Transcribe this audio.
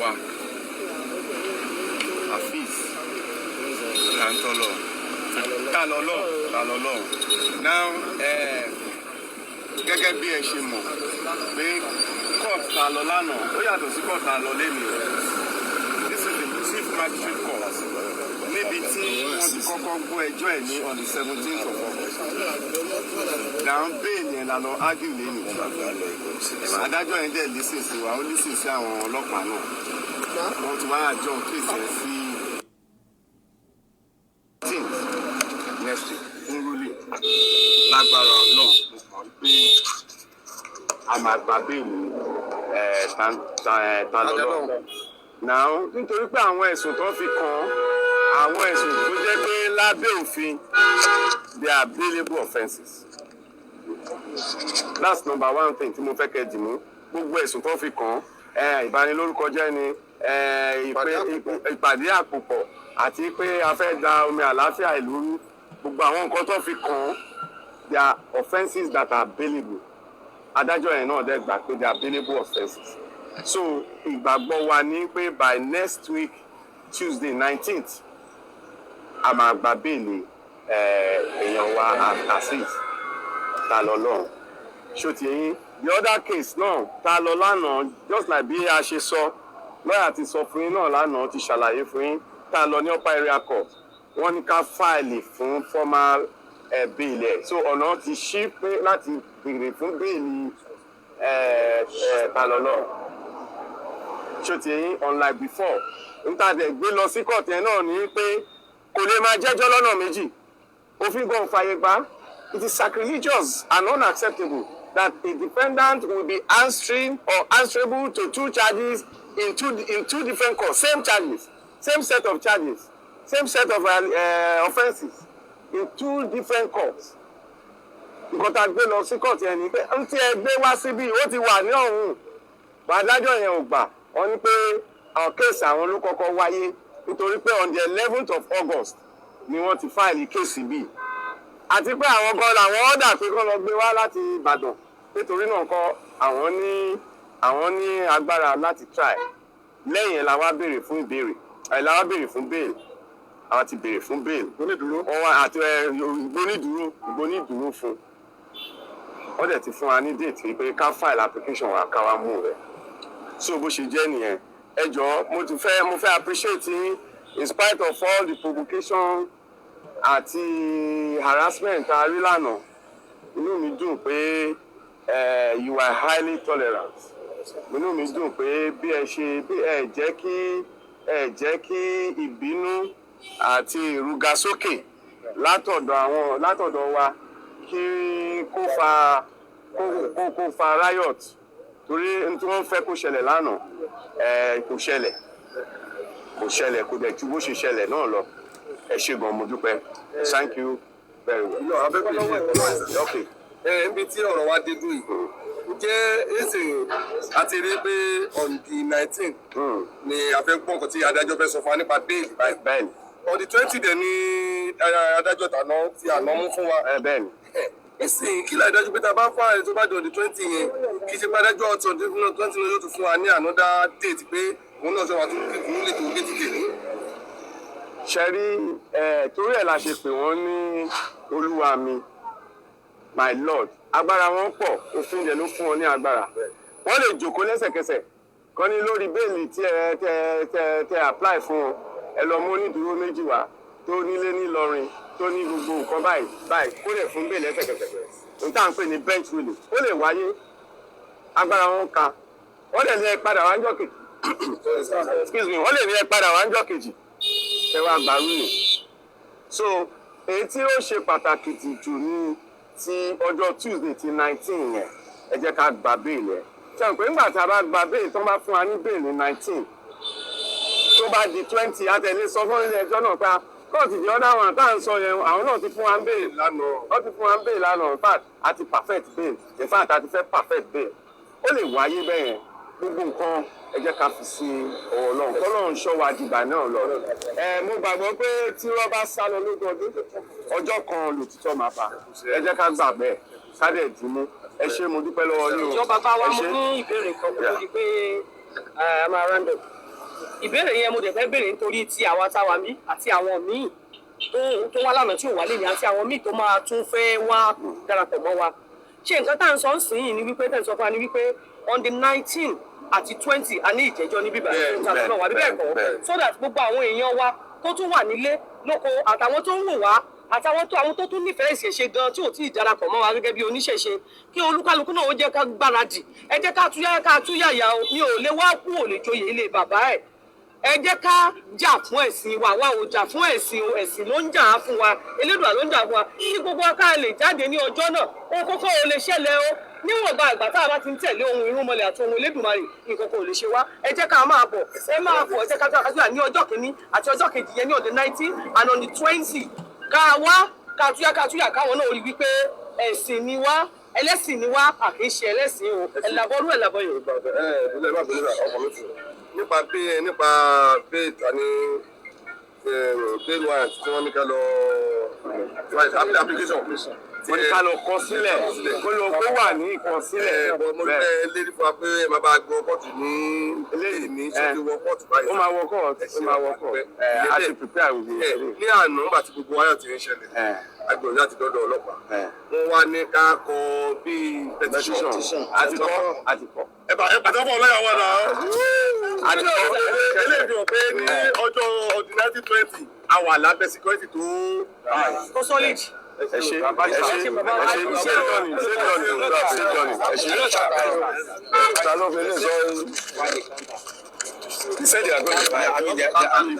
wa Afeez Tantolo Talọlọ Talọlọ now, gẹ́gẹ́ bí ẹ ṣe mọ̀ pé court ta lọ lánàá, ó yàtọ̀ sí court ta lọ lẹ́nu. This is the Chief Magistrate Court, níbi tí wọ́n ti kọ́kọ́ gbọ́ ẹjọ́ ẹ̀ ní on the 17th of August. Down bail yẹn la lọ argue lẹ́nu. Adájọ́ yẹn dẹ̀ listen sí wa, ó listen sí àwọn ọlọ́pàá náà. Wọ́n ti wá adjourn case yẹn sí 18th next week fún ruling. Lágbára náà, mo kàn pé a máa gba bail Talọ́lọ́ now, nítorí pé àwọn ẹ̀sùn tó fi kàn án, àwọn ẹ̀sùn tó jẹ́ pé lábẹ́ òfin, they are bailable offences. That's number one thing tí mo fẹ́ kẹ́ dì mú. Gbogbo ẹ̀sùn tó fi kàn án, ìbanilórúkọ jẹ́ ni, ìpàdé àpòpọ̀ àti pé a fẹ́ da omi àlàáfíà ìlú rú, gbogbo àwọn nǹkan tó fi kàn án, they are offences that are bailable. Adájọ́ yẹn náà dẹ̀ gbà pé they are bailable offences. So ìgbàgbọ́ wa ní pé by next week Tuesday 19th, a máa gba bail èèyàn wa Azeez Talọ́lọ́run. Ṣó ti yín? The other case náà tá a lọ lánàá, just like bí a ṣe sọ, lọ́yà ti sọ fún yín náà lánàá, ti ṣàlàyé fún yín, tá a lọ ní Upper Area Court, wọ́n ní ká file fún formal bail ẹ̀. So ọ̀nà ti ṣí pé láti béèrè fún bail Talọ́lọ́run. Ṣó ti yín? Unlike before, níta dẹ̀ gbé lọ sí court yẹn náà ní pé kò lè máa jẹ́jọ́ lọ́nà méjì. Òfin gan fàyè gbà. It is sacrilegious and unacceptable that a defendant will be answering or answerable to two charges in two different courts, same charges, same set of charges, same set of offences in two different courts. Nǹkan tá a gbé lọ sí court yẹn ni pé n tí ẹ gbé wá síbí, ó ti wà ní ọ̀hún. Adájọ́ yẹn ò gbà. Wọ́n ní pé àwọn case àwọn ló kọ́kọ́ wáyé, nítorí pé on the 11th of August ni wọ́n ti file case bíi, àti pé àwọn gan làwọn order pé kán lọ gbé wá láti Ìbàdàn. Nítorí náà kọ́, àwọn ní agbára láti try. Lẹ́yìn ẹ̀ la wá béèrè fún ìbéèrè ẹ̀, la wá béèrè fún bail. Àwọn ti béèrè fún bail. Onídùúró. Wọ́n wá àti ẹ ìgbónídùúró fún. Wọ́n dẹ̀ ti fún wa ní date pé ká file application wa, ká wá mú rẹ̀. So bó ṣe jẹ́ nìyẹn. Ẹ jọ̀ọ́, mo fẹ́ appreciate yín. In spite of all the provocation àti harassment tá a rí lánàá, inú mi dùn pé you are highly tolerant. Inú mi dùn pé bí ẹ ṣe bí ẹ jẹ́ kí ìbínú àti ìrúgasókè látọ̀dọ̀ wa kí kó fa riot, torí n tí wọ́n fẹ́ kó ṣẹlẹ̀ lánàá, kò ṣẹlẹ̀, kò ṣẹlẹ̀, kò dẹ̀ ju bó ṣe ṣẹlẹ̀ náà lọ. Ẹ ṣé gan, mo dúpẹ́. Thank you very well. No, abẹ́ bèrè. Okay. Ẹ níbi tí ọ̀rọ̀ wa dé dùn yìí, ǹjẹ́ èsì àti rí pé on the 19 ni a fẹ́ gbọ́ nǹkan tí adájọ́ fẹ́ sọ fún wa nípa bail báyìí? Bẹ́ẹ̀ni. On the 20 dẹ̀ ni adájọ́ tàná tí àná mú fún wa. Ẹ bẹ́ẹ̀ni. Nísìnyí, kí láì dájú pé tá a bá fún ààrẹ tó bá di on the 20 yẹn, kì í ṣe pé adájọ́ ọ̀tọ̀ 20 náà yóò tún fún wa ní another date pé òun náà ṣe wà tún kí fún lè tó dé ti tèmi? Ṣe rí ẹ, torí ẹ̀ la ṣe pè wọ́n ní olúwa mi, my lord. Agbára wọn pọ̀, òfin dẹ̀ ló fún wọn ní agbára. Wọ́n lè jókòó lẹ́sẹ̀kẹsẹ̀ kọ́ ní lórí bail tí ẹ tẹ tẹ tẹ apply fún wọn, ẹ lọ mú onídùúró méjì wá tó nílé nílọrin, tó ní gbogbo nǹkan báyìí báyìí, kó lè fún bail lẹ́sẹ̀kẹsẹ̀. N tá à ń pè ní bench ruling, ó lè wáyé. Agbára wọn ka. Wọ́n lè ní ẹ padà wá ń jọ́ kejì, excuse me, wọ́n lè ní ẹ padà wá ń jọ́ kejì, ẹ wá gba ruling. So èyí tí ó ṣe pàtàkì jù ní ti ọjọ́ Tuesday ti 19 yẹn. Ẹ jẹ́ ká gba bail yẹn. Ṣe pé nígbà tí a bá gba bail, tó bá fún wa ní bail ní 19, tó bá di 20, àtẹ̀lé sọ fún ilé ẹjọ́ náà pé kóòtù, the other one tá à ń sọ yẹn, àwọn náà ti fún wa bail lánàá. Wọ́n ti fún wa bail lánàá. In fact, a ti perfect bail. In fact, a ti fẹ́ perfect bail. Ó lè wáyé bẹ́ẹ̀ yẹn. Gbogbo nǹkan, ẹ jẹ́ ká fi sí ọwọ́ Ọlọ́run, kọ́lọ́run ṣọ́ wa dìgbà náà lọ. Ẹ mo gbàgbọ́ pé tí wọ́n bá sá lọ lógún ọdún, ọjọ́ kan lòtítọ́ máa bá. Ẹ jẹ́ ká gbà bẹ́ẹ̀, ká dẹ̀ dì mú. Ẹ ṣé, mo dúpẹ́ lọ́wọ́ yín o. Ìjọba bá wa Ẹ mo ṣé. ní ìbéèrè kan kó tó di pé a máa round up. Ìbéèrè yẹn mo dẹ̀ fẹ́ béèrè nítorí ti àwa táwa mí àti àwọn míì tó wá lánàá tí ò wá lè ní, àti àwọn míì tó máa tún fẹ́ wá darapọ̀ mọ́ wa. Ṣé nǹkan tá à ń sọ ń sìn yìí ni wípé tẹ̀ ń sọ fún wa ni wípé on the 19 àti 20, a ní ìjẹ́jọ́ ní bíbá Bẹ́ẹ̀, náà wà bí bẹ́ẹ̀ kọ́? Bẹ́ẹ̀. So that gbogbo àwọn èèyàn wa tó tún wà nílé lóko, àtàwọn tó ń wò wá, àtàwọn tó àwọn tó tún nífẹ̀ẹ́ ìṣẹ̀ṣe gan tí ò tí ì darapọ̀ mọ́ wa gẹ́gẹ́ bí oníṣẹ̀ṣe, kí olúkálukú náà ó jẹ́ ká gbáradì. Ẹ jẹ́ ká túyà, ká túyàyà o. Mi ò lè wá kú, ò lè joyè ilé bàbá ẹ̀. Ẹ jẹ́ ká jà fún ẹ̀sìn wa. Wa ò jà fún ẹ̀sìn o, ẹ̀sìn ló ń jà á fún wa, Elédùà ló ń jà fún wa, kí gbogbo wa ká lè jáde ní ọjọ́ náà. Ohun kókó ò lè ṣẹlẹ̀ o. Níwọ̀nba ìgbà tá a bá ti ń tẹ̀lé ohun irúnmọlẹ̀ àti ohun Elédùmarè, nǹkan kan ò lè ṣe wá. Ẹ jẹ́ ká máa bọ̀, ẹ máa bọ̀. Ẹ jẹ́ ká tó àkàtúnyà ní ọjọ́ kìíní àti ọjọ́ kejì yẹn, ní on the 19 and on the 20, ká wá, ká túyà, ká túyà, káwọn náà rí wípé ẹ̀sìn ni wá, ẹlẹ́sìn ni wá, à kì í ṣe ẹlẹ́sìn o. Ẹ̀làbọ̀rú, ẹ̀làbọ̀ Yorùbá. Ẹ ẹ má bínú, ọkọ mi tù nípa pé ìta ní bail warrant tí wọ́n ní ká lọ application. Wọ́n ní ká lọ kọ sílẹ̀, kó lọ kó wà ní ìkọsílẹ̀. Ẹ bọ, mo fẹ́ lérí fún wa pé ẹ máa bá gbọ́ kóòtù ní eléyìí ní ṣé ti wọ kóòtù báyìí? Ó máa wọ court, ó máa wọ court. Ẹ a ti prepare gbogbo Ẹ ìṣẹ̀lẹ̀. ní àná, nígbà tí gbogbo wáyà ti ń ṣẹlẹ̀, agbèrò láti dọ́dọ̀ ọlọ́pàá, wọ́n wá ní ká kọ bíi petition. Petition àti kọ́, àti kọ́. Ẹ bá ẹ pàtàkì ọlọ́yà wà náà. Àti kọ́. Eléyìí fi hàn pé ní ọjọ́ ọdún 1920, a wà lábẹ́ security tó Tó solid. Ẹ ṣe, ẹ ṣe, ẹ ṣe. Ṣé journey, ṣé journey, ṣé journey? Ẹ ṣe. Ta ló fi lè sọ? He said they are going to buy.